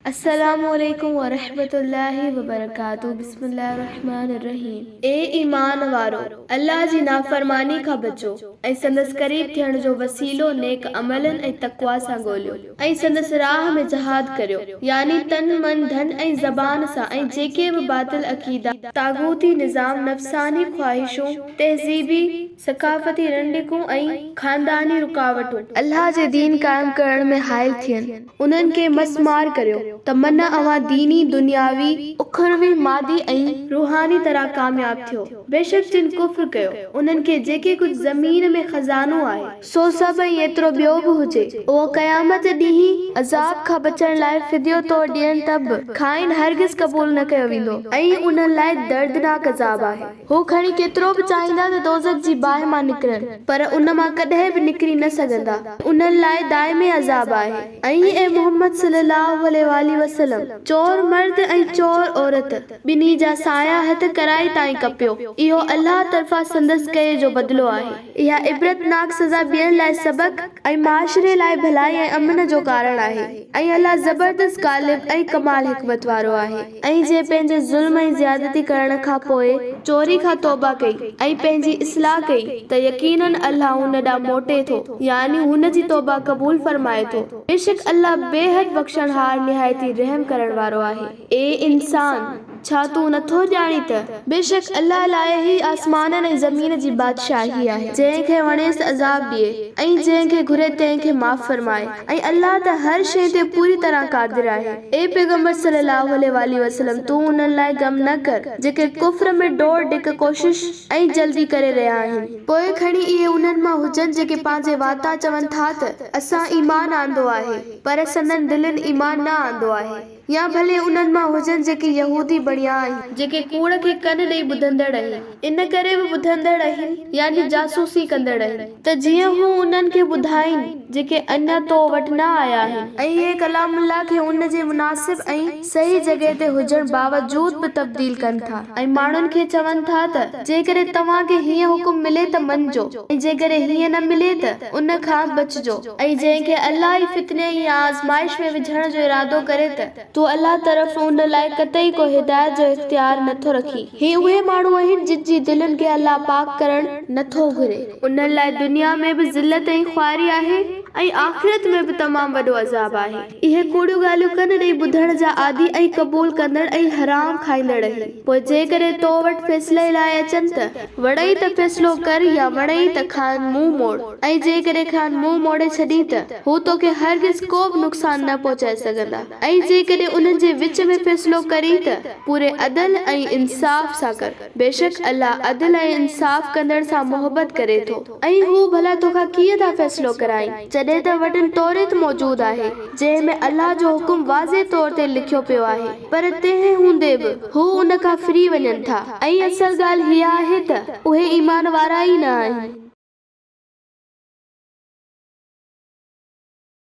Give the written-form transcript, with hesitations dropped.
السلام عليڪم ورحمة الله وبرڪاته بسم الله الرحمٰن الرحيم اي ايمان وارؤ! الله جي نافرماني کان بچو ۽ سندس قريب ٿيڻ جو وسيلو نيڪ عملن ۽ تقويٰ سان ڳوليو ۽ سندس راهه ۾ جهاد ڪريو يعني تن من ڌن ۽ زبان سان ۽ جيڪي به باطل عقيدا، طاغوتي نظام، نفساني خواهشون، تهذيبي، ثقافتي رنڊڪون ۽ خانداني رڪاوٽون الله جي دين قائم ڪرڻ ۾ حائل ٿين، انهن کي مسمار ڪريو ته من اوهان ديني، دنياوي، اخروي، مادي ۽ روحاني طرح ڪامياب ٿيو. بيشڪ جن ڪفر ڪيو، انهن کي جيڪي ڪجهه زمين ۾ خزانو آهي، سو سڀ ۽ ايترو ٻيو به هجي، اهو قيامت ڏينهن عذاب کان بچڻ لاء فديو طور ڏين ته به کانئن هرگز قبول نه ڪيو ويندو ۽ انهن لاء دردناڪ عذاب آهي. هو کڻي ڪيترو به چاهيندا ته دوزخ جي باهه مان نڪرن، پر ان مان ڪڏهن به نڪري نه سگهندا. انهن لاء دائمي عذاب آهي. ۽ اي محمد صلّي اللّٰه عليه واٰله وسلّم! چور مرد ۽ چور عورت، ٻنهي جا سايا هٿ ڪرائي تائين ڪپيو. اهو الله طرفان سندس ڪئي جو بدلو آهي. اها عبرتناڪ سزا ٻين لاء سبق ۽ معاشري لاء ڀلائي ۽ امن جو ڪارڻ آهي. ۽ الله زبردست غالب ۽ ڪمال حڪمت وارو آهي. ۽ جنهن پنهنجي ظلم ۽ زيادتي ڪرڻ کان پوء چوري کان توبه ڪئي ۽ پنهنجي اصلاح ڪئي ته يقيناً الله ان ڏانهن موٽي ٿو، يعني هن جي توبه قبول فرمائي ٿو. بيشڪ الله بيحد بخشڻهار نهايت ئي رحم ڪرڻ وارو آهي. اي انسان! ڇا تون نٿو ڄاڻين ته بيشڪ الله لاء ئي آسمانن ۽ زمين جي بادشاهي آهي، جنهن کي وڻيس عذاب ڏئي ۽ جنهن کي گهري تنهن کي معاف فرمائي ۽ الله ته هر شيء تي پوري طرح قادر آهي. اي پيغمبر صلّي اللّٰه عليه واٰله وسلّم! تون انهن لاء غم نه ڪر، جيڪي ڪفر ۾ ڊوڙ ڊڪ، ڪوشش ۽ جلدي ڪري رهيا آهن. پوء کڻي اهي انهن مان هجن جيڪي پنهنجي واتان چون ٿا ته، اسان ايمان آندو آهي، پر سندن دلين ايمان نه آندو آهي. يا ڀلي انهن مان هجن جيڪي يهودي بڻيا آهن. جيڪي ڪوڙ کي ڪن ڏئي ٻڌندڙ آهن. ان ڪري به ٻڌندڙ آهن يعني جاسوسي ڪندڙ آهن. ته جيئن هو انهن کي ٻڌائين جيڪي اڃا تو وٽ نه آيا آهن. ۽ اهي ڪلام الله کي ان جي مناسب ۽ صحيح جڳهه تي هجڻ باوجود به تبديل ڪن ٿا ۽ ماڻهن کي چون ٿا ته جيڪڏهن توهان کي هيئن حڪم ملي ته مڃجو ۽ جيڪڏهن هيئن نه ملي ته ان کان بچجو ۽ جنهن کي الله ئي فتني يا آزمائش ۾ وجهڻ جو ارادو ڪري ته تون الله طرف ان لاء قطعي ڪو هدايت جو اختيار نه ٿو رکين. هي اهي ماڻهو آهن جن جي دلين کي الله پاڪ ڪرڻ نه ٿو گهري. انهن لاء دنيا ۾ به ذلت ۽ خواري آهي ۽ آخرت ۾ به تمام وڏو عذاب آهي. اهي ڪوڙيون ڳالهيون ڪن ڏئي ٻڌڻ جا عادي ۽ قبول ڪندڙ ۽ حرام کائيندڙ آهن. پوء جيڪڏهن تو وٽ فيصلي لاء اچن ته، وڻئي ته فيصلو ڪر يا وڻئي ته کانئن منهن موڙ ۽ جيڪڏهن کانئن منهن موڙي ڇڏين ته، هو توکي هرگز ڪو به نقصان نه پهچائي سگهندا ۽ جيڪڏهن انهن جي وچ ۾ فيصلو ڪرين ته، پوري عدل ۽ انصاف سان ڪر. بيشڪ الله عدل ۽ انصاف ڪندڙ سان محبت ڪري ٿو. ۽ هو ڀلا توکان ڪيئن ٿا فيصلو ڪرائين، جڏهن ته وٽن توريت موجود آهي، جنهن ۾ الله جو حڪم واضح طور تي لکيو پيو آهي، پر تنهن هوندي به هو ان کان ڦري وڃن ٿا، ۽ اصل ڳالهه هيء آهي ته اهي ايمان وارا ئي نه آهن.